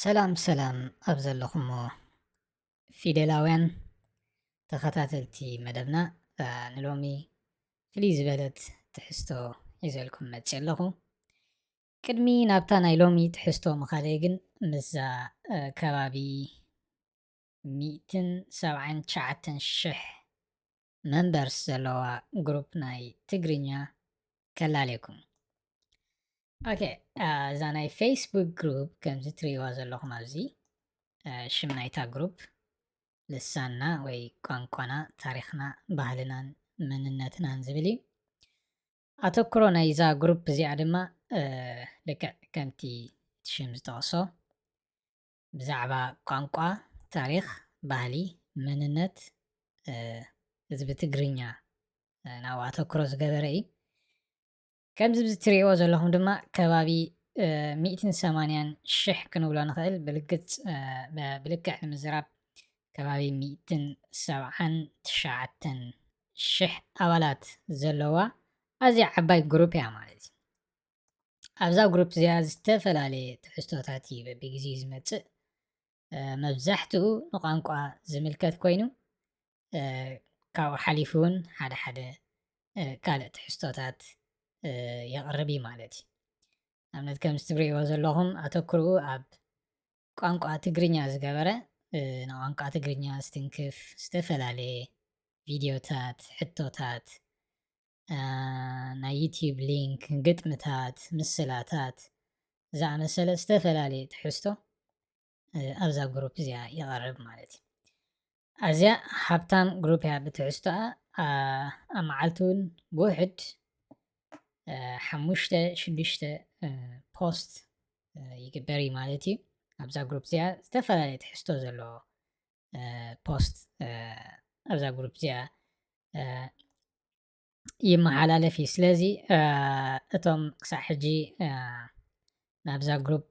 ሰላም ሰላም ኣብ ዘለኹሞ ፊደላውያን ተኸታተልቲ መደብና፣ እ፣ ንሎሚ ፍልይ ዝበለት ትሕዝቶ ሒዘልኩም መፅእ ኣለኹ። ቅድሚ ናብታ ናይ ሎሚ ትሕዝቶ ምኻደይ ግን ምስዛ፣ እ፣ ከባቢ ሚእትን ሰብዓን ትሽዓተን ሽሕ መንበርስ ዘለዋ ግሩፕ ናይ ትግርኛ ከላልየኩም። ኦኬ፣ እ፣ እዛ ናይ ፌስቡክ ግሩፕ ከምዚ ትርእይዋ ዘለኹም ኣብዚ፣ እ፣ ሽም ናይታ ግሩፕ ልሳንና ወይ ቋንቋና፣ ታሪኽና፣ ባህልናን መንነትናን ዝብል እዩ። ኣተኩሮ ናይዛ ግሩፕ እዚኣ ድማ፣ እ፣ ልክዕ ከምቲ እቲ ሽም ዝጠቕሶ ብዛዕባ ቋንቋ፣ ታሪኽ፣ ባህሊ፣ መንነት፣ እ፣ ህዝቢ ትግርኛ፣ እ፣ ናብኡ ኣተኩሮ ዝገበረ እዩ። ከምዚ እዚ ትርእይዎ ዘለኹም ድማ ከባቢ፣ እ፣ ሚእትን ሰማንያን ሽሕ ክንብሎ ንኽእል። ብልግጽ፣ እ፣ ብ-፣ ብልክዕ ንምዝራብ ከባቢ ሚእትን ሰብዓን ትሽዓተን ሽሕ ኣባላት ዘለዋ ኣዝያ ዓባይ ግሩፕ እያ ማለት እዩ። ኣብዛ ግሩፕ እዚኣ ዝተፈላለየ ትሕዝቶታት እዩ በብግዜኡ ዝመጽእ። እ፣ መብዛሕትኡ ንቋንቋ ዝምልከት ኮይኑ፣ እ፣ ካብኡ ሓሊፉ እውን ሓደ ሓደ፣ እ፣ ካልእ ትሕዝቶታት፣ እ፣ የቕርብ እዩ ማለት እዩ። ንኣብነት ከምዚ ትርእይዎ ዘለኹም ኣተኩርኡ ኣብ ቋንቋ ትግርኛ ዝገበረ፣ እ፣ ንቋንቋ ትግርኛ ዝትንክፍ ዝተፈላለየ ቪድዮታት፣ ሕቶታት፣ እ፣ ናይ ዩቲዩብ ሊንክ፣ ግጥምታት፣ ምስላታት ዝኣመሰለ ዝተፈላለየ ትሕዝቶ፣ እ፣ ኣብዛ ግሩፕ እዚኣ ይቐርብ ማለት እዩ። ኣዝያ ሃብታም ግሩፕ እያ ብትሕዝቶኣ። ኣ-፣ ኣብ መዓልቲ እውን ብውሕድ፣ እ፣ ሓሙሽተ፣ ሽዱሽተ፣ እ፣ ፖስት፣ እ፣ ይግበር እዩ ማለት እዩ። ኣብዛ ግሩፕ እዚኣ ዝተፈላለየ ትሕዝቶ ዘለዎ፣ እ፣ ፖስት፣ እ፣ ኣብዛ ግሩፕ እዚኣ፣ እ፣ ይመሓላለፍ እዩ። ስለዚ፣ እ፣ እቶም ክሳዕ ሕጂ፣ እ፣ ናብዛ ግሩፕ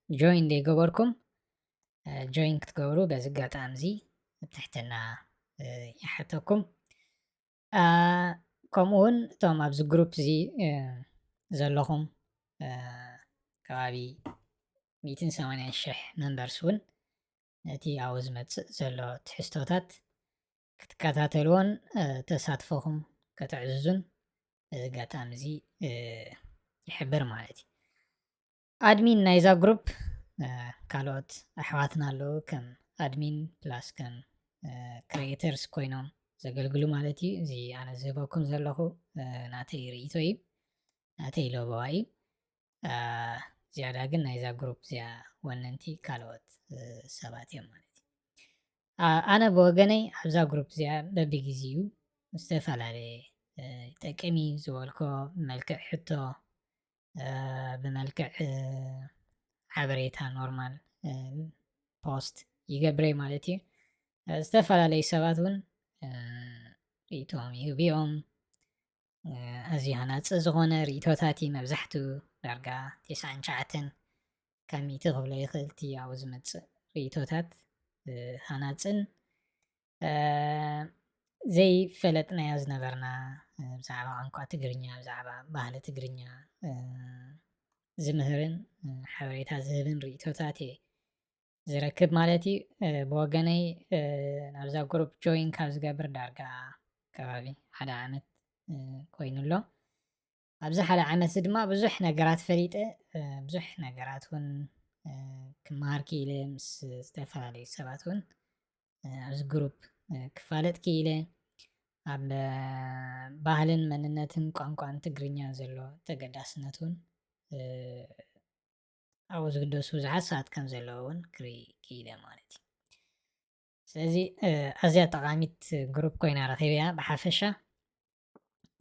ጆይን ዘይገበርኩም፣ እ፣ ጆይን ክትገብሩ በዚ ኣጋጣሚ እዚ ብትሕትና፣ እ፣ ይሓተኩም። እ፣ ከምኡ እውን እቶም ኣብዚ ግሩፕ እዚ፣ እ፣ ዘለኹም፣ እ፣ ከባቢ ሚእትን ሰማንያን ሽሕ መንበርስ እውን ነቲ ኣብኡ ዝመጽእ ዘሎ ትሕዝቶታት ክትከታተልዎን፣ እ፣ ተሳትፎኹም ከተዕዝዙን በዚ ኣጋጣሚ እዚ፣ እ፣ ይሕብር ማለት እዩ። ኣድሚን ናይዛ ግሩፕ፣ እ፣ ካልኦት ኣሕዋትና ኣለዉ፣ ከም ኣድሚን ፕላስ ከም፣ እ፣ ክሪኤተርስ ኮይኖም ዘገልግሉ ማለት እዩ። እዚ ኣነ ዝህበኩም ዘለኹ፣ እ፣ ናተይ ርእይቶ እዩ፣ ናተይ ለበዋ እዩ። እ፣ ዝያዳ ግን ናይዛ ግሩፕ እዚኣ ወነንቲ ካልኦት፣ እ፣ ሰባት እዮም ማለት እዩ። ኣ-፣ ኣነ ብወገነይ ኣብዛ ግሩፕ እዚኣ በብግዜኡ ዝተፈላለየ፣ እ፣ ይጠቅም እዩ ዝበልኮ ብመልክዕ ሕቶ፣ እ፣ ብመልክዕ፣ እ፣ ሓበሬታ ኖርማል፣ እ፣ ፖስት ይገብረ ማለት እዩ። እ፣ ዝተፈላለዩ ሰባት እውን፣ እ፣ ርእይቶኦም ይህቡ እዮም። እ፣ ኣዝዩ ሃናጺ ዝኾነ ርእይቶታት እዩ መብዛሕትኡ፣ ዳርጋ ተስዓን ትሽዓተን ካብ ሚእቲ ክብሎ ይኽእል እቲ ኣብኡ ዝመጽእ ርእይቶታት፣ እ፣ ሃናጽን፣ እ፣ ዘይፈለጥናዮ ዝነበርና፣ እ፣ ብዛዕባ ቋንቋ ትግርኛ፣ ብዛዕባ ባህሊ ትግርኛ፣ እ፣ ዝምህርን፣ እ፣ ሓበሬታ ዝህብን ርእይቶታት እየ ዝረክብ ማለት እዩ። እ፣ ብወገነይ፣ እ፣ ናብዛ ግሩፕ ጆይን ካብ ዝገብር ዳርጋ ከባቢ ሓደ ዓመት፣ እ፣ ኮይኑ ኣሎ። ኣብዚ ሓደ ዓመት እዚ ድማ ብዙሕ ነገራት ፈሊጠ፣ እ፣ ብዙሕ ነገራት እውን፣ እ፣ ክመሃር ክኢለ፣ ምስ ዝተፈላለዩ ሰባት እውን፣ እ፣ ኣብዚ ግሩፕ፣ እ፣ ክፋለጥ ክኢለ። ኣብ፣ እ፣ ባህልን መንነትን ቋንቋን ትግርኛ ዘሎ ተገዳስነት እውን፣ እ፣ ኣብኡ ዝግደሱ ብዙሓት ሰባት ከም ዘለዉ እውን ክርኢ ክኢለ ማለት እዩ። ስለዚ፣ እ፣ ኣዝያ ጠቓሚት ግሩፕ ኮይና ረኺበያ ብሓፈሻ።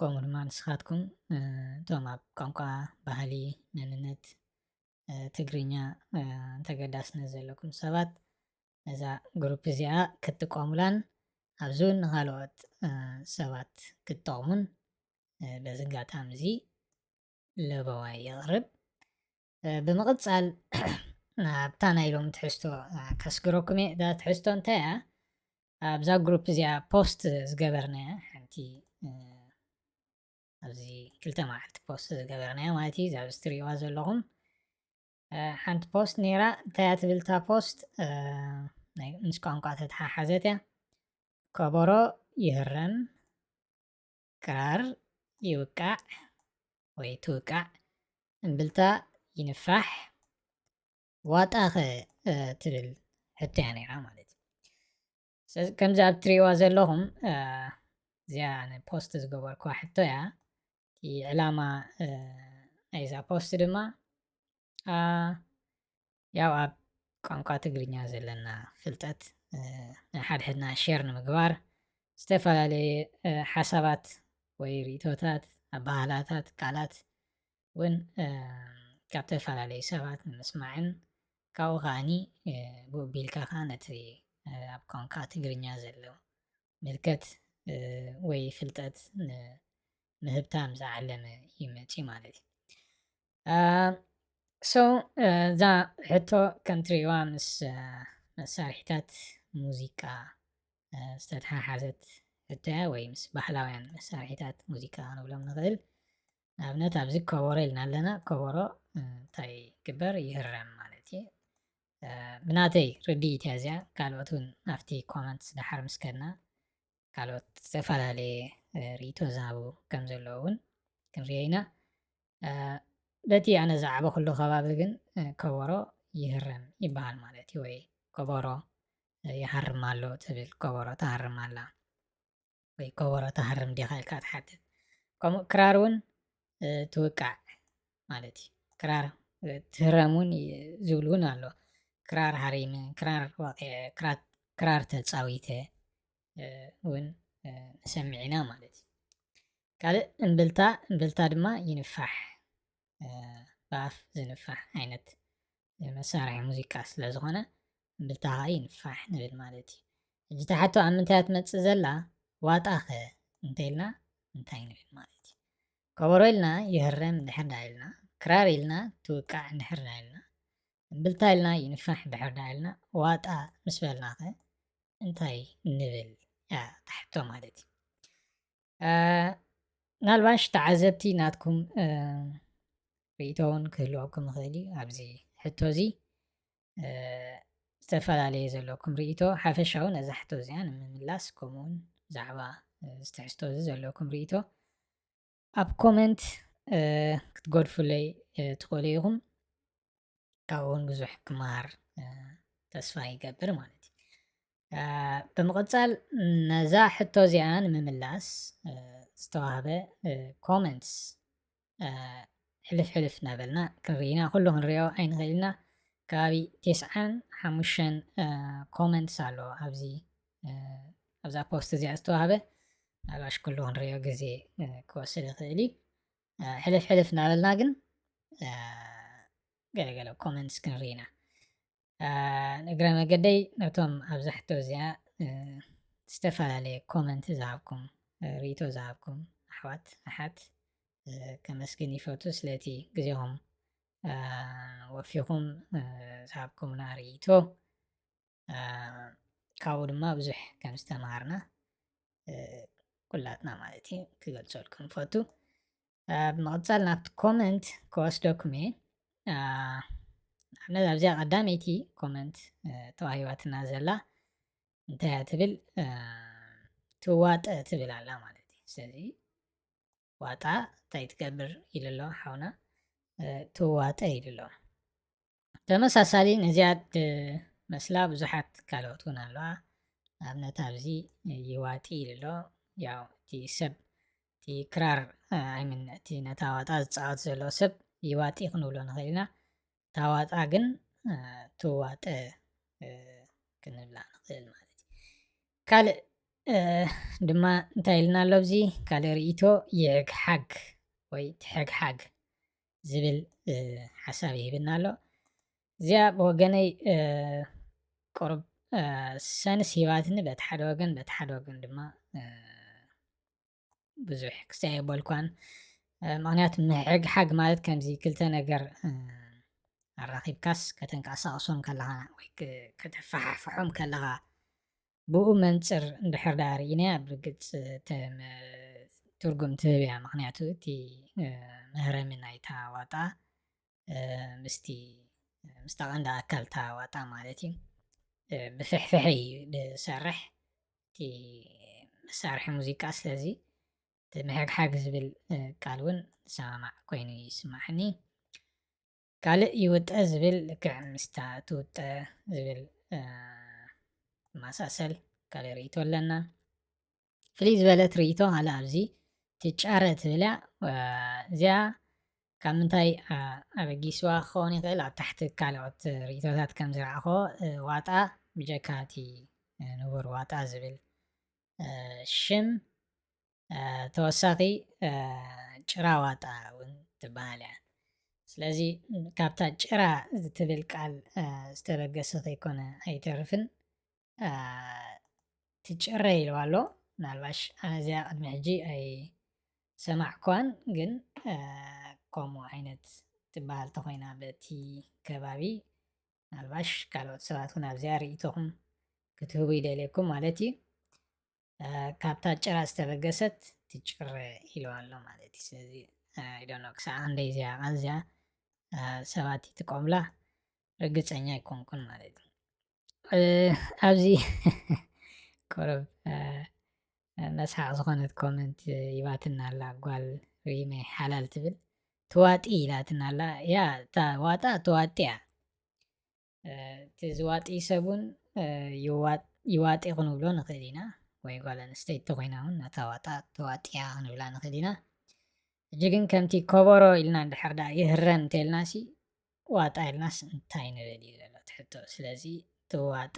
ከምኡ ድማ ንስኻትኩም፣ እ፣ እቶም ኣብ ቋንቋ፣ ባህሊ፣ መንነት፣ እ፣ ትግርኛ፣ እ፣ ተገዳስነት ዘለኩም ሰባት ነዛ ግሩፕ እዚኣ ክትጥቀሙላን ኣብዚ እውን ንኻልኦት፣ እ፣ ሰባት ክትጠቕሙን፣ እ፣ በዚ ኣጋጣሚ እዚ ለበዋይ የቕርብ። እ፣ ብምቕጻል ናብታ ናይ ሎሚ ትሕዝቶ፣ እ፣ ከስግረኩም እየ። እዛ ትሕዝቶ እንታይ እያ? ኣብዛ ግሩፕ እዚኣ ፖስት ዝገበርናያ ሓንቲ፣ እ፣ ኣብዚ ክልተ መዓልቲ ፖስት ዝገበርናያ ማለት እዩ። እዛ ኣብዚ ትርእይዋ ዘለኹም ሓንቲ ፖስት ነይራ። እንታይ እያ ትብል እታ ፖስት? ምስ ቋንቋ ተተሓሓዘት እያ። ከበሮ ይህረም፣ ክራር ይውቃዕ ወይ ትውቃዕ፣ እምብልታ ይንፋሕ፣ ዋጣኸ ትብል ሕቶ እያ ነይራ ማለት እዩ። ስለዚ ከምዚ ኣብ ትሪእዋ ዘለኹም እዚኣ ኣነ ፖስት ዝገበርኩዋ ሕቶ እያ። እቲ ዕላማ ናይዛ ፖስት ድማ ያው ኣብ ቋንቋ ትግርኛ ዘለና ፍልጠት ንሓድሕድና ሼር ንምግባር፣ ዝተፈላለየ ሓሳባት ወይ ርእቶታት፣ ኣባህላታት፣ ቃላት እውን ካብ ዝተፈላለዩ ሰባት ንምስማዕን ካብኡ ከዓኒ ብኡ ቢልካ ከዓ ነቲ ኣብ ቋንቋ ትግርኛ ዘሎ ምልከት ወይ ፍልጠት ንምህብታም ዝዓለመ እዩ መፂ ማለት እዩ። ሶ እዛ ሕቶ ከም ትሪእዋ ምስ መሳርሒታት ሙዚቃ ዝተተሓሓዘት ሕቶ እያ፣ ወይ ምስ ባህላውያን መሳርሒታት ሙዚቃ ንብሎም ንኽእል። ንኣብነት ኣብዚ ከበሮ ኢልና ኣለና። ከበሮ እንታይ ይግበር? ይህረም ማለት እዩ። ብናተይ ርድኢት እያ እዚኣ። ካልኦት እውን ኣብቲ ኮመንት ዝደሓር ምስ ከድና ካልኦት ዝተፈላለየ ርእይቶ ዝሃቡ ከም ዘለዉ እውን ክንሪኦ ኢና። በቲ ኣነ ዝዓበኹሉ ከባቢ ግን ከበሮ ይህረም ይበሃል ማለት እዩ፣ ወይ ከበሮ ይሃርም ኣሎ ትብል፣ ከበሮ ትሃርም ኣላ ወይ ከበሮ ትሃርም ዲኻ ኢልካ ትሓትት። ከምኡ ክራር እውን ትውቃዕ ማለት እዩ። ክራር ትህረም እውን ዝብል እውን ኣሎ። ክራር ሃሪመ፣ ክራር ወቂዐ፣ ክራር ተፃዊተ እውን ንሰምዕ ኢና ማለት እዩ። ካልእ እምብልታ፣ እምብልታ ድማ ይንፋሕ፣ ብኣፍ ዝንፋሕ ዓይነት መሳርሒ ሙዚቃ ስለ ዝኾነ እምብልታ ከዓ ይንፋሕ ንብል ማለት እዩ። ሕጂ እታ ሕቶ ኣብ ምንታይ እያ ትመፅእ ዘላ? ዋጣኸ እንተኢልና እንታይ ንብል ማለት እዩ? ከበሮ ኢልና ይህረም እንድሕር ዳ ኢልና፣ ክራር ኢልና ትውቃዕ እንድሕር ዳ ኢልና፣ እምብልታ ኢልና ይንፋሕ እንድሕር ዳ ኢልና፣ ዋጣ ምስ በልናኸ እንታይ ንብል እያ እታ ሕቶ ማለት እዩ። ምናልባሽ ተዓዘብቲ ናትኩም ርእይቶ እውን ክህልወኩም ይኽእል እዩ ኣብዚ ሕቶ እዚ። ዝተፈላለየ ዘለኩም ርእይቶ ሓፈሻዊ ነዛ ሕቶ እዚኣ ንምምላስ፣ ከምኡውን ብዛዕባ እዚ ትሕዝቶ እዚ ዘለኩም ርእይቶ ኣብ ኮመንት ክትገድፉለይ ትኽእሉ ኢኹም። ካብኡ እውን ብዙሕ ክመሃር ተስፋ ይገብር ማለት እዩ። ብምቕፃል ነዛ ሕቶ እዚኣ ንምምላስ ዝተዋህበ ኮመንትስ ሕልፍ ሕልፍ እናበልና ክንርኢና፣ ኩሉ ክንሪኦ ኣይንኽእል ኢና። ከባቢ ቴስዓን ሓሙሽተን ኮመንትስ ኣሎ ኣብዚ ኣብዛ ፖስት እዚኣ ዝተዋህበ። ምናልባሽ ኩሉ ክንሪኦ ግዜ ክወስድ ይኽእል እዩ። ሕልፍ ሕልፍ እናበልና ግን ገለገለ ኮመንትስ ክንርኢ ኢና። ንእግረ መገደይ ነቶም ኣብዛ ሕቶ እዚኣ ዝተፈላለየ ኮመንት ዝሃብኩም፣ ርእይቶ ዝሃብኩም ኣሕዋት ኣሓት ከመስግን ይፈቱ፣ ስለቲ ግዜኹም ወፊኹም ዝሃብኩምና ርእይቶ። ካብኡ ድማ ብዙሕ ከም ዝተምሃርና ኩላትና ማለት እዩ ክገልፀልኩም ንፈቱ። ብምቕፃል ናብቲ ኮመንት ክወስደኩም እየ። ንኣብነት ኣብዚኣ ቀዳመይቲ ኮመንት ተዋሂባትና ዘላ እንታይ እያ ትብል? ትዋጠ ትብል ኣላ ማለት እዩ። ስለዚ ዋጣ እንታይ ትገብር ኢሉ ኣሎ ሓውና? ትዋጠ ኢሉ ኣሎ። ተመሳሳሊ ነዚኣ መስላ ብዙሓት ካልኦት እውን ኣለዋ። ንኣብነት ኣብዚ ይዋጢ ኢሉ ኣሎ። ያው እቲ ሰብ እቲ ክራር ኣይምን እቲ ነታ ዋጣ ዝፃወት ዘሎ ሰብ ይዋጢ ክንብሎ ንኽእል ኢና። ታዋጣ ግን ትዋጠ ክንብላ ንኽእል ማለት እዩ። ካልእ ድማ እንታይ ኢልና ኣሎ? ኣብዚ ካልእ ርእይቶ ይሕግሓግ ወይ ትሕግሓግ ዝብል ሓሳብ ይህብና ኣሎ። እዚኣ ብወገነይ ቁሩብ ሰንስ ሂባትኒ፣ በቲ ሓደ ወገን፣ በቲ ሓደ ወገን ድማ ብዙሕ ክስታይ የበልኳን። ምኽንያቱ ምሕግሓግ ማለት ከምዚ ክልተ ነገር ኣራኺብካስ ከተንቀሳቕሶም ከለኻ ወይ ከተፈሓፍሖም ከለኻ ብኡ መንፅር እንድሕር ደኣ ርኢናያ ብርግፅ ትርጉም ትህብ እያ። ምኽንያቱ እቲ መህረሚ ናይታ ዋጣ ምስቲ ምስታ ቀንዲ ኣካል እታ ዋጣ ማለት እዩ። ብፍሕፍሐ እዩ ዝሰርሕ እቲ መሳርሒ ሙዚቃ። ስለዚ እቲ ምሕግሓግ ዝብል ቃል እውን ዝሰማማዕ ኮይኑ ይስማዕኒ። ካልእ ይውጠ ዝብል ልክዕ ምስታ ትውጠ ዝብል ዝመሳሰል ካልእ ርእይቶ ኣለና። ፍልይ ዝበለት ርእይቶ ካልእ ኣብዚ ትጫረ ትብል እያ። እዚኣ ካብ ምንታይ ኣበጊስዋ ክኸውን ይኽእል? ኣብ ታሕቲ ካልኦት ርእይቶታት ከም ዝረኣኹ ዋጣ ብጀካ እቲ ንቡር ዋጣ ዝብል ሽም ተወሳኺ ጭራ ዋጣ እውን ትበሃል እያ። ስለዚ ካብታ ጭራ ዝትብል ቃል ዝተበገሰ ከይኮነ ኣይተርፍን። ትጭረ ኢልዋ ኣሎ። ምናልባሽ ኣነ እዚኣ ቅድሚ ሕጂ ኣይሰማዕኳን፣ ግን ከምኡ ዓይነት ትበሃል ተኾይና በቲ ከባቢ፣ ምናልባሽ ካልኦት ሰባት እውን ኣብዚኣ ርእይቶኹም ክትህቡ ይደልየኩም ማለት እዩ። ካብታ ጭራ ዝተበገሰት ትጭረ ኢልዋ ኣሎ ማለት እዩ። ስለዚ ኣይዶኖ ክሳዕ ክንደይ እዚኣ ቃል እዚኣ ሰባት ይጥቀሙላ ርግፀኛ ኣይኮንኩን ማለት እዩ። ኣብዚ ቁሩብ መስሓቕ ዝኾነት ኮመንት ይባትና ኣላ። ጓል ሪመይ ሓላል ትብል ትዋጢ ኢላትና ኣላ። ያ እታ ዋጣ ትዋጢ እያ። እቲ ዝዋጢ ሰብ እውን ይዋጢ ክንብሎ ንኽእል ኢና፣ ወይ ጓል ኣንስተይቲ ተኮይና እውን ነታ ዋጣ ትዋጢያ ክንብላ ንኽእል ኢና። ሕጂ ግን ከምቲ ኮቦሮ ኢልና እንድሕር ደኣ ይህረም እንተልናሲ ዋጣ ኢልናስ እንታይ ንብል እዩ ዘሎ እቲ ሕቶ። ስለዚ ትዋጠ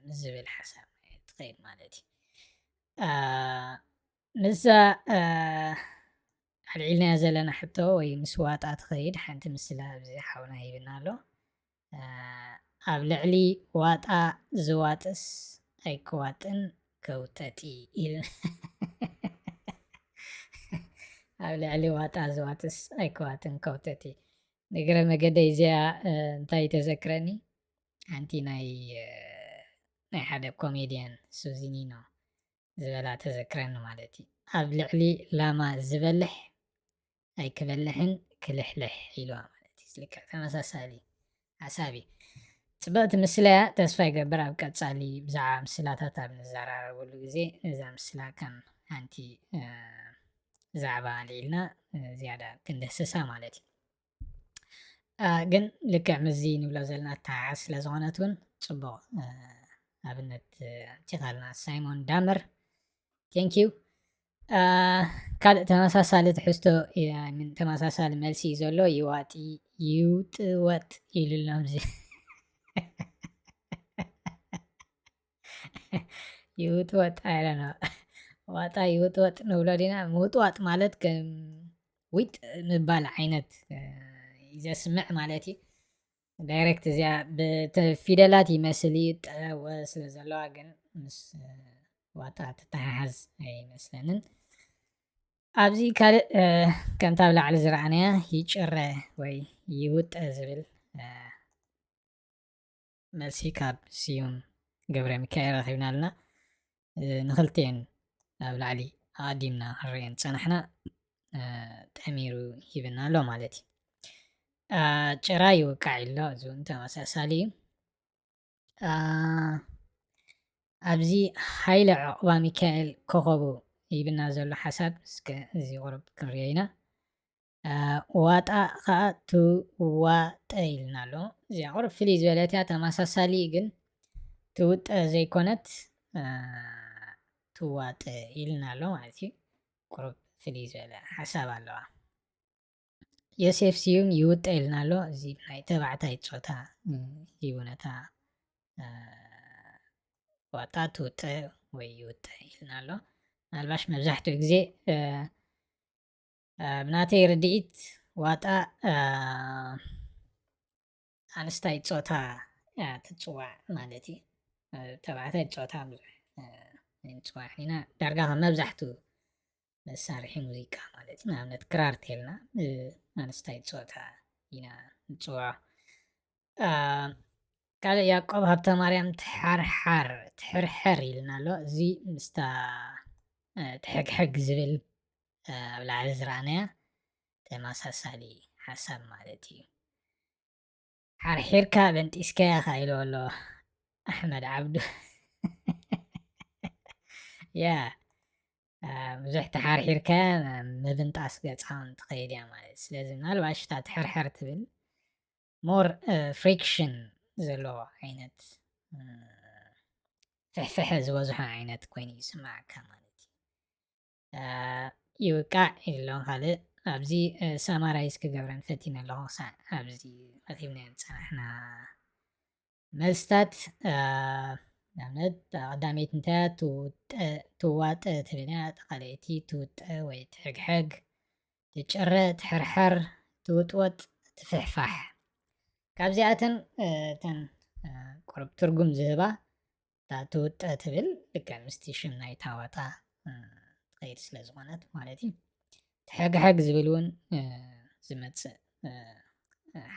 ምስ ዝብል ሓሳብ ትኸይድ ማለት እዩ። ምስዛ ኣልዒልናያ ዘለና ሕቶ ወይ ምስ ዋጣ ትኸይድ ሓንቲ ምስላ ኣብዚ ሓውና ሂብና ኣሎ። ኣብ ልዕሊ ዋጣ ዝዋጥስ ኣይክዋጥን ከውጠጢ ኢል ኣብ ልዕሊ ዋጣ ዝዋጥስ ኣይክዋጥን ከውጠጢ። ንግረ መገደይ እዚኣ እንታይ ተዘክረኒ? ሓንቲ ናይ ናይ ሓደ ኮሜድያን ሱዚኒኖ ዝበላ ተዘክረኒ ማለት እዩ። ኣብ ልዕሊ ላማ ዝበልሕ ኣይክበልሕን ክልሕልሕ ኢልዋ ማለት እዩ። ልክዕ ተመሳሳሊ ሓሳብ እዩ። ፅብቕቲ ምስላ እያ። ተስፋ ይገብር ኣብ ቀፃሊ ብዛዕባ ምስላታት ኣብ ንዘራረበሉ ግዜ ነዛ ምስላ ከም ሓንቲ ዛዕባ ኣልዒልና ዝያዳ ክንድህስሳ ማለት እዩ። ግን ልክዕ ምስዚ ንብሎ ዘለና ተሓሓዝ ስለ ዝኾነት እውን ፅቡቕ ኣብነት ኣምፂኻልና ሳይሞን ዳመር። Thank you። ካልእ ተመሳሳሊ ትሕዝቶ ተመሳሳሊ መልሲ እዩ ዘሎ። ይዋጢ ይውጥወጥ ኢሉ ኣሎ። ይውጥወጥ ኣይለና ዋጣ ይውጥወጥ ንብሎ ዲና? ምውጥዋጥ ማለት ከም ዊጥ ምባል ዓይነት እዩ ዘስምዕ ማለት እዩ። ዳይሬክት እዚኣ ብፊደላት ይመስል እዩ ጠወ ስለ ዘለዋ ግን ምስ ዋጣ ትተሓሓዝ ኣይመስለንን። ኣብዚ ካልእ ከምታ ኣብ ላዕሊ ዝረኣናያ ይጭረ ወይ ይውጠ ዝብል መልሲ ካብ ስዩም ገብረ ሚካኤል ረኺብና ኣለና። ንክልቲኤን ኣብ ላዕሊ ኣቐዲምና ክንሪኤን ዝጸናሕና ጠሚሩ ሂብና ኣሎ ማለት እዩ። ጭራ ይውቃዕ ኣሎ፣ እዚ እውን ተመሳሳሊ እዩ። ኣብዚ ሃይለ ዕቑባ ሚካኤል ኮኸቡ ሂብና ዘሎ ሓሳብ እስከ እዚ ቁሩብ ክንሪኦ ኢና። ዋጣ ከዓ ትዋጠ ኢልና ኣሎ። እዚኣ ቁሩብ ፍልይ ዝበለት እያ፣ ተመሳሳሊ ግን ትውጠ ዘይኮነት ትዋጠ ኢልና ኣሎ ማለት እዩ። ቁሩብ ፍልይ ዝበለ ሓሳብ ኣለዋ። ዮሴፍ ስዩም ይውጠ ኢልና ኣሎ። እዚ ናይ ተባዕታይ ጾታ እዩ ነታ ዋጣ ትውጠ ወይ ይውጠ ኢልና ኣሎ። ምናልባሽ መብዛሕትኡ ግዜ ብናተይ ርድኢት ዋጣ ኣንስታይ ጾታ እያ ትጽዋዕ ማለት እዩ። ተባዕታይ ጾታ ብዙሕ ንጽዋዕ ኢና። ዳርጋ ከም መብዛሕትኡ መሳርሒ ሙዚቃ ማለት እዩ። ንኣብነት ክራር ተልና ኣንስታይ ጾታ ኢና ንጽዋዕ። ካልእ ያዕቆብ ሃብተማርያም ትሓርሓር ትሕርሕር ኢልና ኣሎ። እዚ ምስታ ትሕግሕግ ዝብል ኣብ ላዕሊ ዝረኣናያ ተመሳሳሊ ሓሳብ ማለት እዩ። ሓርሒርካ በንጢስካያ ኢልዎ ኣሎ ኣሕመድ ዓብዱ። ያ ብዙሕ ተሓርሒርካ ምብንጣስ ገፃውን ትኸይድ እያ ማለት። ስለዚ ምናልባሽ እታ ትሕርሕር ትብል more friction ዘለዎ ዓይነት ፍሕፍሐ ዝበዝሖ ዓይነት ኮይኑ ይስማዓካ ማለት እዩ። ይውቃዕ ኢሎም ካልእ ኣብዚ summarize ክገብረን ፈቲነ ኣለኹ። ክሳዕ ኣብዚ ረኺብናዮ ዝፀናሕና መልስታት፣ ንኣብነት ቀዳመይቲ እንታይ እያ? ትዋጠ ትብል እያ። ካልኣይቲ ትውጠ ወይ ትሕግሐግ፣ ትጭረ፣ ትሕርሐር፣ ትውጥወጥ፣ ትፍሕፋሕ። ካብዚኣተን እተን ቁሩብ ትርጉም ዝህባ እታ ትውጠ ትብል ልክዕ ምስቲ ሽም ናይታ ዋጣ ትኸይድ ስለ ዝኾነት ማለት እዩ። ትሕግሕግ ዝብል እውን ዝመፅእ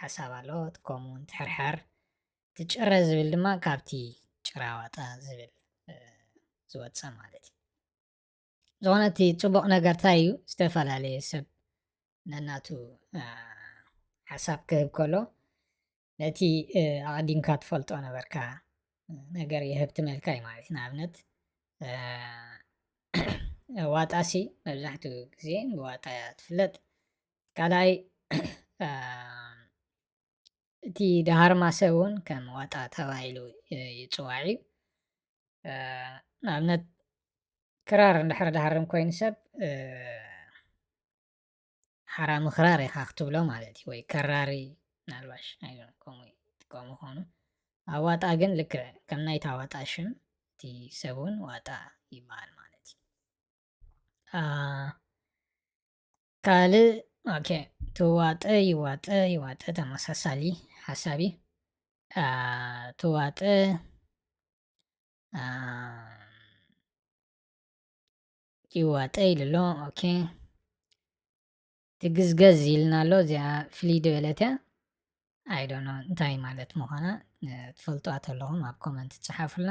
ሓሳብ ኣሎ። ከምኡ እውን ትሕርሐር፣ ትጭረ ዝብል ድማ ካብቲ ጭራ ዋጣ ዝብል ዝወፀ ማለት እዩ። ዝኾነ እቲ ፅቡቕ ነገር እንታይ እዩ? ዝተፈላለየ ሰብ ነናቱ ሓሳብ ክህብ ከሎ ነቲ ኣቐዲምካ ትፈልጦ ነበርካ ነገር የህብትመልካ እዩ ማለት እዩ። ንኣብነት ዋጣሲ መብዛሕትኡ ግዜ ብዋጣ እያ ትፍለጥ። ካልኣይ እቲ ደሃርማ ሰብ እውን ከም ዋጣ ተባሂሉ ይፅዋዕ እዩ። ንኣብነት ክራር እንድሕር ደሃርም ኮይኑ ሰብ ሓራሚ ክራር ኢኻ ክትብሎ ማለት እዩ። ወይ ከራሪ ምናልባሽ ከምኡ ይጥቀሙ ኾኑ። ኣብ ዋጣ ግን ልክዕ ከም ናይታ ዋጣ ሽም እቲ ሰብ እውን ዋጣ ይበሃል ማለት እዩ። ካልእ ኦኬ፣ ትዋጠ ይዋጠ ይዋጠ ተመሳሳሊ ሓሳብ እዩ። ትዋጠ ይዋጠ ኢሉ ኣሎ። ኦኬ፣ ትግዝገዝ ኢልና ኣሎ። እዚኣ ፍልይ ዝበለት እያ። I don't know እንታይ ማለት ምዃና ትፈልጥዋ ተለኹም ኣብ ኮመንት ትፅሓፉልና።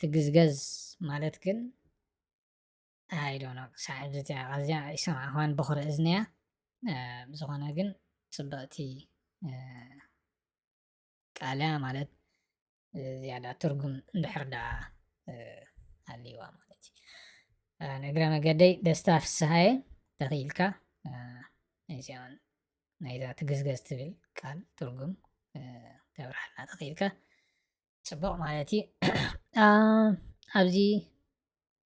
ትግዝገዝ ማለት ግን I don't know ክሳዕ ሕጂ እዚኣ ይሰማዕኳን ብኹሪ እዝኒ እያ። ብዝኾነ ግን ፅብቕቲ ቃልያ ማለት ዝያዳ ትርጉም እንድሕር ደኣ ሃልይዋ ማለት እዩ። ንእግረ መገደይ ደስታ ፍስሃየ ተኽኢልካ ናይዚኣን ናይዛ ትግዝገዝ ትብል ቃል ትርጉም ተብርሃልና ተኽኢልካ ፅቡቕ ማለት እዩ። ኣብዚ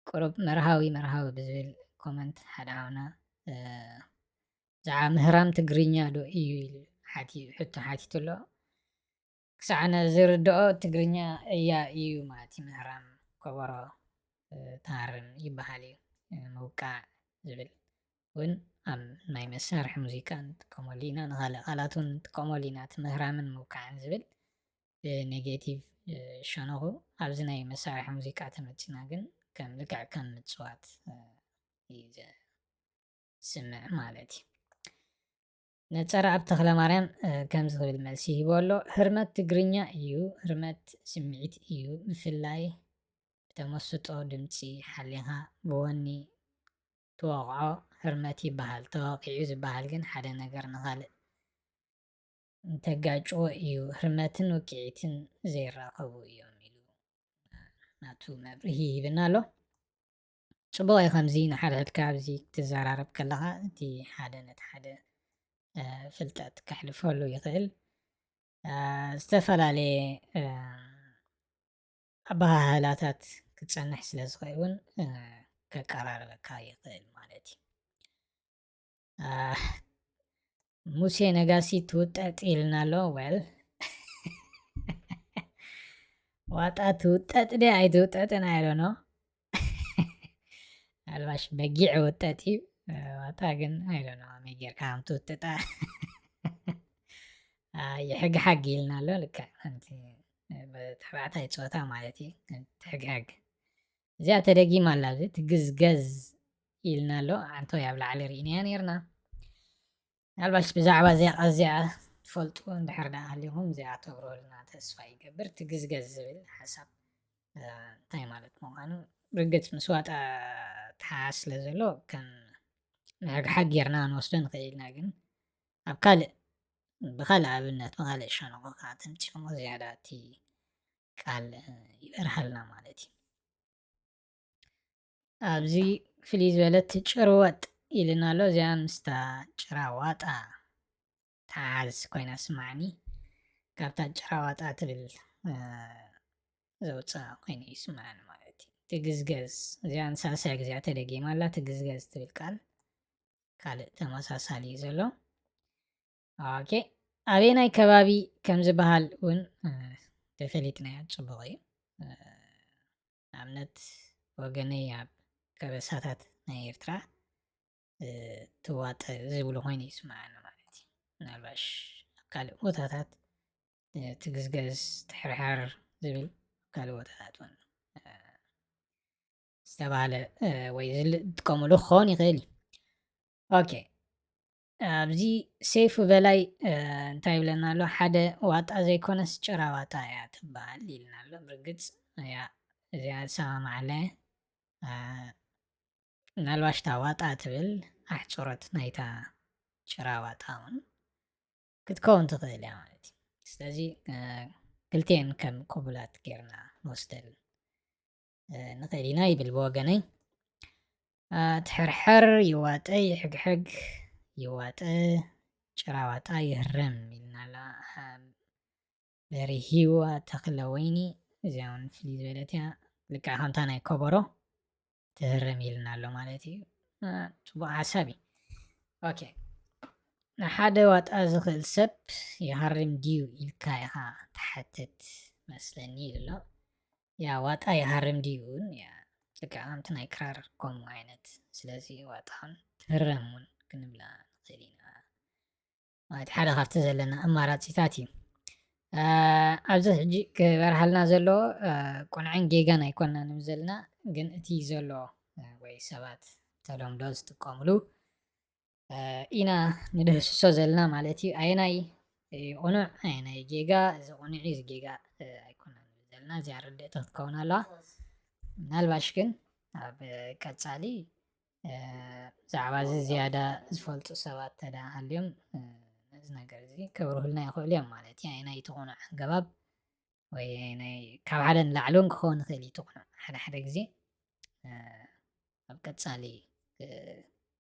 ቁሩብ መርሃዊ መርሃዊ ብዝብል ኮመንት ሓደ ሓውና ብዛዕባ ምህራም ትግርኛ ዶ እዩ ኢሉ ሕቶ ሓቲቱ ኣሎ። ክሳዕ ዝርድኦ ትግርኛ እያ እዩ ማለት እዩ። ምህራም ከበሮ ትሃርም ይበሃል እዩ። ምውቃዕ ዝብል እውን ኣብ ናይ መሳርሒ ሙዚቃ ንጥቀመሉ ኢና፣ ንኻልእ ቃላት እውን ንጥቀመሉ ኢና። እቲ ምህራምን ምውቃዕን ዝብል ብኔጌቲቭ ሸነኹ ኣብዚ ናይ መሳርሒ ሙዚቃ ተመፂና ግን ከም ልክዕ ከም ምፅዋት እዩ ዝስምዕ ማለት እዩ። ነፀረኣብ ተኽለማርያም ከምዚ ክብል መልሲ ሂቡ ኣሎ። ህርመት ትግርኛ እዩ፣ ህርመት ስምዒት እዩ፣ ብፍላይ ብተመስጦ ድምፂ ሓሊኻ ብወኒ ትወቕዖ ህርመት ይበሃል። ተወቒዑ ዝበሃል ግን ሓደ ነገር ንኻልእ እንተጋጭዎ እዩ። ህርመትን ውቅዒትን ዘይራኸቡ እዮም ኢሉ ናቱ መብርሂ ይህብና ኣሎ። ፅቡቕ እዩ ከምዚ ንሓድሕድካ ኣብዚ ክትዘራረብ ከለኻ እቲ ሓደ ነቲ ሓደ ፍልጠት ከሕልፈሉ ይኽእል። ዝተፈላለየ ኣበሃህላታት ክፀንሕ ስለ ዝኽእል እውን ከቀራርበካ ይኽእል ማለት እዩ። ሙሴ ነጋሲ ትውጠጥ ኢልና ኣሎ። Well ዋጣ ትውጠጥ ድያ ኣይትውጠጥን I don't know። ኣልባሽ በጊዕ ውጠጥ እዩ። ዋጣ ግን I don't know ከመይ ጌርካ ከም ትውጥጣ ይሕግሓግ ኢልና ኣሎ። ልክዕ ከምቲ ተባዕታይ ፆታ ማለት እዩ። ትሕግሕግ እዚኣ ተደጊማ ኣላ። እዚ ትግዝገዝ ኢልና ኣሎ። ዓንተው ኣብ ላዕሊ ርኢናያ ነርና። ምናልባሽ ብዛዕባ እዚኣ እዚኣ ትፈልጡ እንድሕር ደኣ ሃሊኹም እዚኣ ተብረሉና ተስፋ ይገብር። ትግዝገዝ ዝብል ሓሳብ እንታይ ማለት ምዃኑ ርግፅ ምስ ዋጣ ተሓሓዝ ስለ ዘሎ ከም ምሕግሓግ ጌርና ንወስዶ ንኽእል ኢና። ግን ኣብ ካልእ ብኻልእ ኣብነት፣ ብኻልእ ሸነኾ ከዓ ተምፂኹሞ ዝያዳ እቲ ቃል ይበርሃልና ማለት እዩ። ኣብዚ ፍልይ ዝበለት ጭርወጥ ኢልና ኣሎ። እዚኣ ምስታ ጭራ ዋጣ ተሓዝ ኮይና ስማዕኒ። ካብታ ጭራ ዋጣ ትብል ዘውፅኣ ኮይኑ ይስማዕኒ ማለት እዩ። ትግዝገዝ፣ እዚኣ ንሳልሳይ ግዜኣ ተደጊማ ኣላ። ትግዝገዝ ትብል ቃል ካልእ ተመሳሳሊ እዩ ዘሎ። ኦኬ፣ ኣበየናይ ከባቢ ከም ዝበሃል እውን ተፈሊጥናዮ፣ ፅቡቕ እዩ። ንኣብነት ወገነይ ኣብ ከበሳታት ናይ ኤርትራ ትዋጠ ዝብሉ ኮይኑ ይስምዓኒ ማለት እዩ። ምናልባሽ ኣብ ካልእ ቦታታት ትግዝገዝ፣ ትሕርሐር ዝብል ካልእ ቦታታት እውን ዝተባህለ ወይ ዝጥቀምሉ ክኸውን ይኽእል እዩ። ኦኬ፣ ኣብዚ ሰይፉ በላይ እንታይ ይብለና ኣሎ? ሓደ ዋጣ ዘይኮነስ ጭራ ዋጣ እያ ትበሃል ኢልና ኣሎ። ብርግጽ እያ እዚኣ ዝሰማማዓለ። ምናልባሽ እታ ዋጣ ትብል ኣሕጽሮት ናይታ ጭራ ዋጣ እውን ክትከውን ትኽእል እያ ማለት እዩ። ስለዚ ክልቲኤን ከም ቅቡላት ጌርና ንወስደል ንኽእል ኢና ይብል ብወገነይ። ትሕርሕር ይዋጠ፣ ይሕግሕግ ይዋጠ፣ ጭራዋጣ ይህረም ኢልና ኣላ። በሪሂዋ ተኽለ ወይኒ፣ እዚኣ እውን ፍልይ ዝበለት እያ። ልክዕ ከምታ ናይ ከበሮ ትህረም ኢልና ኣሎ ማለት እዩ። ጽቡቕ ሓሳብ እዩ። ኦኬ፣ ንሓደ ዋጣ ዝኽእል ሰብ ይሃርም ድዩ ኢልካ ኢኻ ትሓትት መስለኒ ኢሉ ኣሎ። ያ ዋጣ ይሃርም ድዩ እውን ያ ልክዕ ከምቲ ናይ ክራር ከምኡ ዓይነት። ስለዚ ዋጣ እውን ትህረም እውን ክንብላ ንኽእል ኢና ማለት ሓደ ካብቲ ዘለና ኣማራፂታት እዩ። ኣብዚ ሕጂ ክበርሃልና ዘለዎ ቁንዐን ጌጋን ኣይኮንና ንብል ዘለና፣ ግን እቲ ዘሎ ወይ ሰባት ተለምዶ ዝጥቀምሉ ኢና ንድህስሶ ዘለና ማለት እዩ። ኣየናይ እዩ ቁኑዕ፣ ኣየናይ ጌጋ፣ እዚ ቁኑዕ እዩ፣ እዚ ጌጋ ኣይኮነን ንብል ዘለና። እዚኣ ርድእቲ ክትከውን ኣለዋ። ምናልባሽ ግን ኣብ ቀጻሊ ብዛዕባ እዚ ዝያዳ ዝፈልጡ ሰባት ተዳ ሃልዮም ነዚ ነገር እዚ ከብርሁልና ይኽእሉ እዮም ማለት እዩ። ኣየናይ እቲ ቁኑዕ ኣገባብ ወይ ናይ ካብ ሓደ ንላዕሊ እውን ክኸውን ይኽእል እዩ እቲ ቁኑዕ ሓደ ሓደ ግዜ ኣብ ቀጻሊ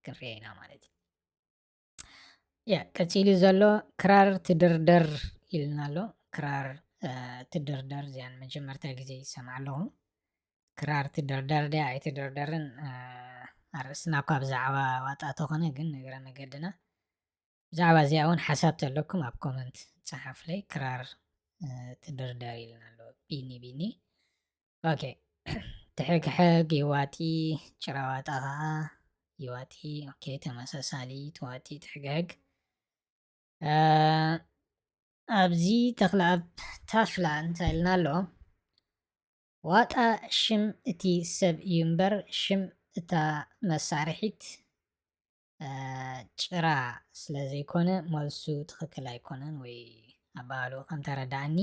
ክንሪኦ ኢና ማለት እዩ። ያ ቀጺሉ ዘሎ ክራር ትድርደር ኢልና ኣሎ። ክራር ትድርደር እዚኣ ንመጀመርታ ግዜ ይሰምዓ ኣለኹ። ክራር ትድርደር ድያ ኣይትድርደርን ኣርእስትና እኳ ብዛዕባ ዋጣ ተኾነ ግን ንግረ መገድና ብዛዕባ እዚኣ እውን ሓሳብ ተለኩም ኣብ ኮመንት ጸሓፉለይ። ክራር ትድርደር ኢልና ኣሎ ቢኒ ቢኒ። ኦኬ ትሕግሕግ ይዋጢ፣ ጭራዋጣ ኸዓ ይዋጢ። ኦኬ ተመሳሳሊ ትዋጢ ትሕግሕግ። ኣብዚ ተኽለኣብ ታፍላ እንታይ ኢልና ኣሎ? ዋጣ ሽም እቲ ሰብ እዩ እምበር ሽም እታ መሳርሒት ጭራ ስለ ዘይኮነ መልሱ ትኽክል ኣይኮነን ወይ ኣበሃህልኡ ከም ተረድኣኒ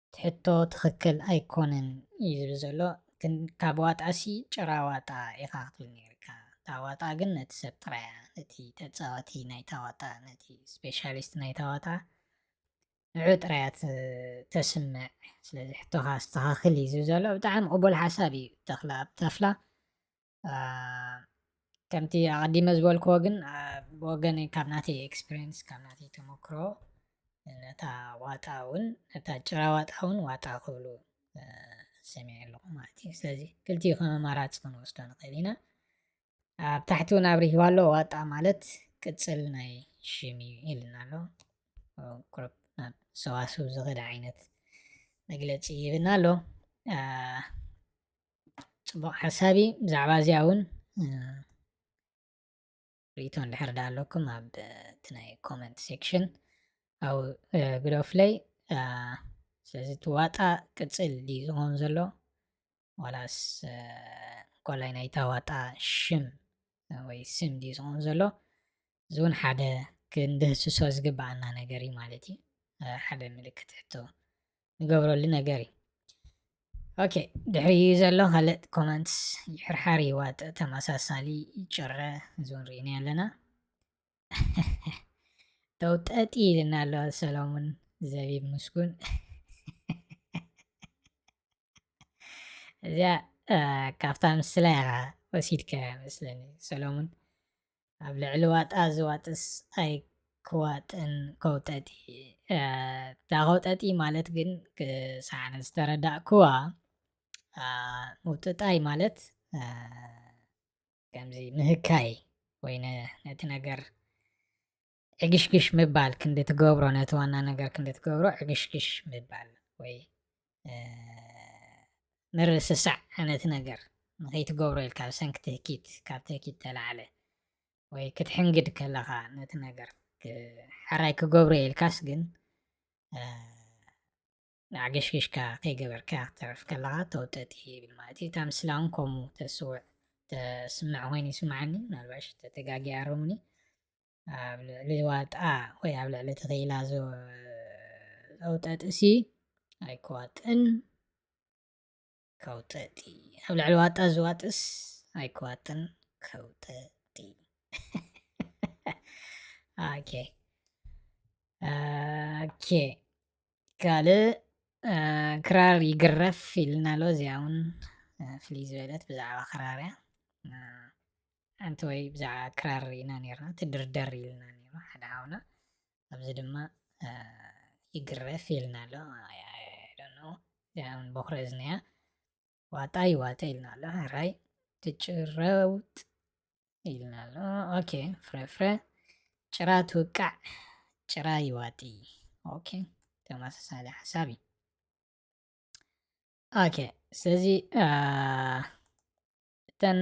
እቲ ሕቶ ትኽክል ኣይኮነን እዩ ዝብል ዘሎ። ግን ካብ ዋጣሲ ጭራ ዋጣ ኢኻ ክትብል ነይርካ። እታ ዋጣ ግን ነቲ ሰብ ጥራይ እያ፣ ነቲ ተጻዋቲ ናይታ ዋጣ፣ ነቲ ስፔሻሊስት ናይታ ዋጣ ንዑ ጥራይ እያ ተስምዕ። ስለዚ ሕቶኻ ኣስተኻኽል እዩ ዝብል ዘሎ። ብጣዕሚ ቅቡል ሓሳብ እዩ ተኽለ ኣብ ታፍላ። ከምቲ ኣቐዲመ ዝበልክዎ ግን ብወገነይ ካብ ናተይ ኤክስፔሪንስ ካብ ናተይ ተመክሮ ነታ ዋጣ እውን ነታ ጭራ ዋጣ እውን ዋጣ ክብሉ ሰሚዐ ኣለኹ ማለት እዩ። ስለዚ ክልቲኡ ከም ኣማራፂ ክንወስዶ ንኽእል ኢና። ኣብ ታሕቲ እውን ኣብሪህዋ ኣሎ ዋጣ ማለት ቅፅል ናይ ሽም እዩ ኢልና ኣሎ። ቁሩብ ናብ ሰዋስው ዝኽድ ዓይነት መግለፂ ይህብና ኣሎ። ፅቡቕ ሓሳብ እዩ። ብዛዕባ እዚኣ እውን ርእይቶ እንድሕር ዳ ኣለኩም ኣብ እቲ ናይ ኮመንት ሴክሽን ኣብኡ ግደፉለይ። ስለዚ እቲ ዋጣ ቅፅል ድዩ ዝኸውን ዘሎ ዋላስ ኮላይ ናይታ ዋጣ ሽም ወይ ስም ድዩ ዝኸውን ዘሎ? እዚ እውን ሓደ ክንድህስሶ ዝግብኣና ነገር እዩ ማለት እዩ። ሓደ ምልክት ሕቶ ንገብረሉ ነገር እዩ። ኦኬ ድሕሪ ዘሎ ካልእ ኮመንትስ ይሕርሓር ይዋጥእ ተመሳሳሊ ይጭረ እዚ እውን ርኢና ኣለና። ተውጠጢ ኢልና ኣሎ ሰሎሙን ዘቢብ ምስጉን። እዚኣ ካብታ ምስላ ኢኻ ወሲድካ መስለኒ ሰሎሙን። ኣብ ልዕሊ ዋጣ ዝዋጥስ ኣይክዋጥን ከውጠጢ። እታ ከውጠጢ ማለት ግን ክሳዕ ዝተረዳእክዋ፣ ምውጥጣይ ማለት ከምዚ ምህካይ ወይ ነቲ ነገር ዕግሽግሽ ምባል፣ ክንዲ ትገብሮ፣ ነቲ ዋና ነገር ክንዲ ትገብሮ ዕግሽግሽ ምባል ወይ ምርስሳዕ ነቲ ነገር ንኸይትገብሮ ኢልካ ብሰንኪ ትህኪት፣ ካብ ትህኪት ተላዕለ ወይ ክትሕንግድ ከለኻ ነቲ ነገር ሓራይ ክገብሮ ኢልካስ ግን ኣገሽግሽካ ከይገበርካ ክትተርፍ ከለኻ ተውጠጢ ይብል ማለት እዩ። እታ ምስላ እውን ከምኡ ተስውዕ፣ ተስምዕ ኮይኑ ይስምዓኒ፣ ምናልባሽ ተተጋጊ ኣርሙኒ። ኣብ ልዕሊ ዋጣ ወይ ኣብ ልዕሊ ተኽኢላ ዘውጠጥሲ ኣይክዋጥን ከውጠጢ። ኣብ ልዕሊ ዋጣ ዝዋጥስ ኣይክዋጥን ከውጠጢ። ኦኬ። ኦኬ። ካልእ ክራር ይግረፍ ኢልና ኣሎ። እዚኣ እውን ፍልይ ዝበለት ብዛዕባ ክራር እያ። ሓንቲ ወይ ብዛዕባ ክራር ኢና ነርና ትድርደር ኢልና ነርና ሓደ ሓውና። ኣብዚ ድማ ይግረፍ ኢልና ኣሎ። እዚኣ እውን በኩረ እዝኒ እያ። ዋጣ ይዋጠ ኢልና ኣሎ። ሕራይ ትጭረውጥ ኢልና ኣሎ። ኦኬ። ፍረ ፍረ ጭራ ትውቃዕ ጭራ ይዋጢ። ኦኬ። ተመሳሳሊ ሓሳብ እዩ። ኦኬ። ስለዚ እተን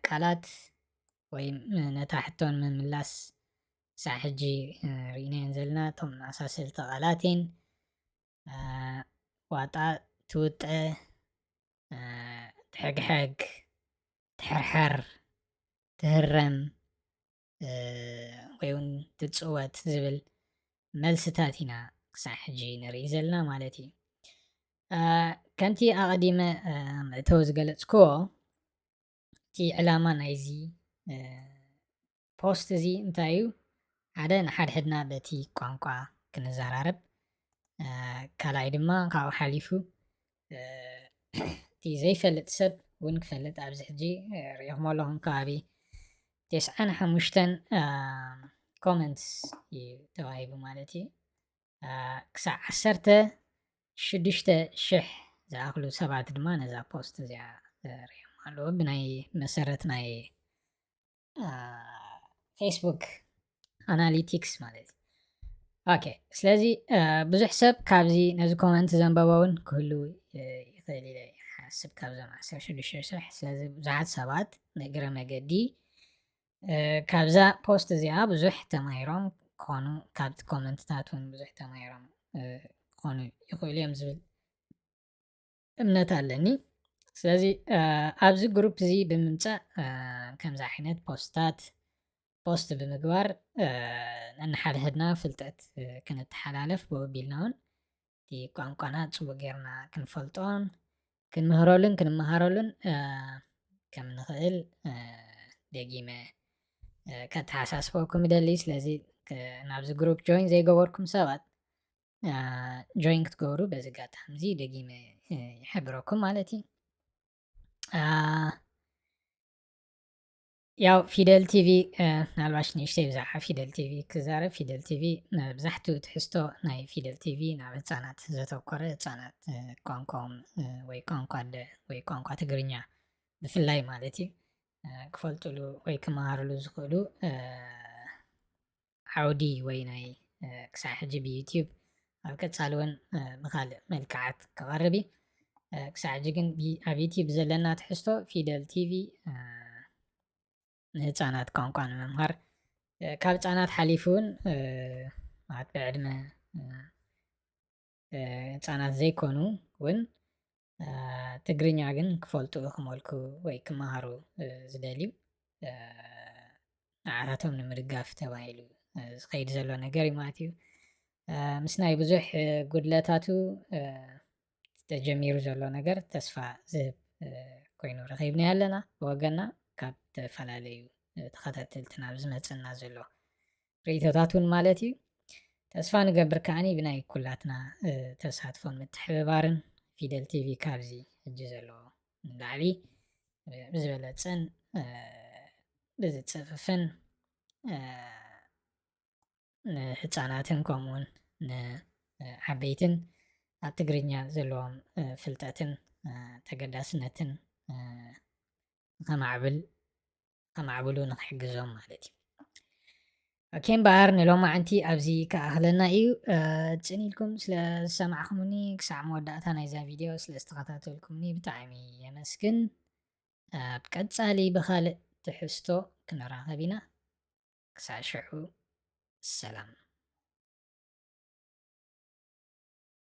ቃላት ወይ ነታ ሕቶን ምምላስ ሳዕ ሕጂ ርኢናየን ዘለና እቶም ኣሳሰልቲ ቃላት እየን። ዋጣ ትውጠ፣ ትሕግሐግ፣ ትሕርሐር፣ ትህረም ወይ እውን ትፅወት ዝብል መልስታት ኢና ክሳዕ ሕጂ ንርኢ ዘለና ማለት እዩ። ከምቲ ኣቐዲመ መእተዊ ዝገለፅክዎ እቲ ዕላማ ናይዚ ፖስት እዚ እንታይ እዩ? ሓደ ንሓድሕድና በቲ ቋንቋ ክንዘራረብ፣ ካልኣይ ድማ ካብኡ ሓሊፉ እቲ ዘይፈልጥ ሰብ እውን ክፈልጥ ኣብዚ ሕጂ ሪኢኹም ኣለኹም ከባቢ ተስዓን ሓሙሽተን ኮመንትስ እዩ ተዋሂቡ ማለት እዩ። ክሳዕ ዓሰርተ ሽዱሽተ ሽሕ ዝኣኽሉ ሰባት ድማ ነዛ ፖስት እዚኣ ሪኦም ኣለዉ ብናይ መሰረት ናይ ፌስቡክ ኣናሊቲክስ ማለት እዩ። ኦኬ። ስለዚ ብዙሕ ሰብ ካብዚ ነዚ ኮመንት ዘንበበ እውን ክህሉ ይኽእል ኢለ ይሓስብ ካብዞም ዓሰርተ ሽዱሽተ ሽሕ። ስለዚ ብዙሓት ሰባት ንእግረ መገዲ ካብዛ ፖስት እዚኣ ብዙሕ ተማሂሮም ክኾኑ፣ ካብቲ ኮመንትታት እውን ብዙሕ ተማሂሮም ክኾኑ ይኽእሉ እዮም ዝብል እምነት ኣለኒ። ስለዚ ኣብዚ ግሩፕ እዚ ብምምፃእ ከምዚ ዓይነት ፖስትታት ፖስት ብምግባር ነንሓድሕድና ፍልጠት ክንተሓላለፍ ብኡ ኣቢልና እውን እቲ ቋንቋና ፅቡቅ ጌርና ክንፈልጦን ክንምህረሉን ክንመሃረሉን ከም ንኽእል ደጊመ ከተሓሳስበኩም ይደሊ። ስለዚ ናብዚ ግሩፕ ጆይን ዘይገበርኩም ሰባት ጆይን ክትገብሩ በዚ ኣጋጣሚ እዚ ደጊመ ይሕብረኩም ማለት እዩ። ያው ፊደል ቲቪ ምናልባሽ ንእሽተይ ብዛዕባ ፊደል ቲቪ ክዛረብ። ፊደል ቲቪ መብዛሕትኡ ትሕዝቶ ናይ ፊደል ቲቪ ናብ ህፃናት ዘተኮረ፣ ህፃናት ቋንቋኦም ወይ ቋንቋ ኣደ ወይ ቋንቋ ትግርኛ ብፍላይ ማለት እዩ ክፈልጥሉ ወይ ክመሃርሉ ዝኽእሉ ዓውዲ ወይ ናይ ክሳብ ሕጂ ብዩቲዩብ ኣብ ቀፃሊ እውን ብካልእ መልክዓት ክቐርብ እዩ። ክሳብ ሕጂ ግን ኣብ ዩቲዩብ ዘለና ትሕዝቶ ፊደል ቲቪ ንህፃናት ቋንቋ ንምምሃር ካብ ህፃናት ሓሊፉ እውን ማለት ብዕድመ ህፃናት ዘይኮኑ እውን ትግርኛ ግን ክፈልጡ ክመልኩ ወይ ክመሃሩ ዝደልዩ ንዓታቶም ንምድጋፍ ተባሂሉ ዝኸይድ ዘሎ ነገር እዩ ማለት እዩ። ምስ ናይ ብዙሕ ጉድለታቱ ተጀሚሩ ዘሎ ነገር ተስፋ ዝህብ ኮይኑ ረኺብናዮ ኣለና። ብወገና ካብ ዝተፈላለዩ ተኸታተልትና ኣብ ዝመፀና ዘሎ ርእይቶታት እውን ማለት እዩ። ተስፋ ንገብር ከዓኒ ብናይ ኩላትና ተሳትፎን ምትሕብባርን ፊደል ቲቪ ካብዚ ሕጂ ዘሎ ንላዕሊ ብዝበለፀን ብዝፅፍፍን ንህፃናትን ከምኡውን ንዓበይትን ኣብ ትግርኛ ዘለዎም ፍልጠትን ተገዳስነትን ከማዕብል ከማዕብሉ ንክሕግዞም ማለት እዩ። ኦኬ እምበኣር ንሎማዓንቲ ኣብዚ ክኣኽለና እዩ። ጽን ኢልኩም ስለ ዝሰማዕኩምኒ ክሳዕ መወዳእታ ናይዛ ቪድዮ ስለ ዝተኸታተልኩምኒ ብጣዕሚ የመስግን። ኣብ ቀጻሊ ብኻልእ ትሕዝቶ ክንራኸብ ኢና። ክሳዕ ሽዑ ሰላም።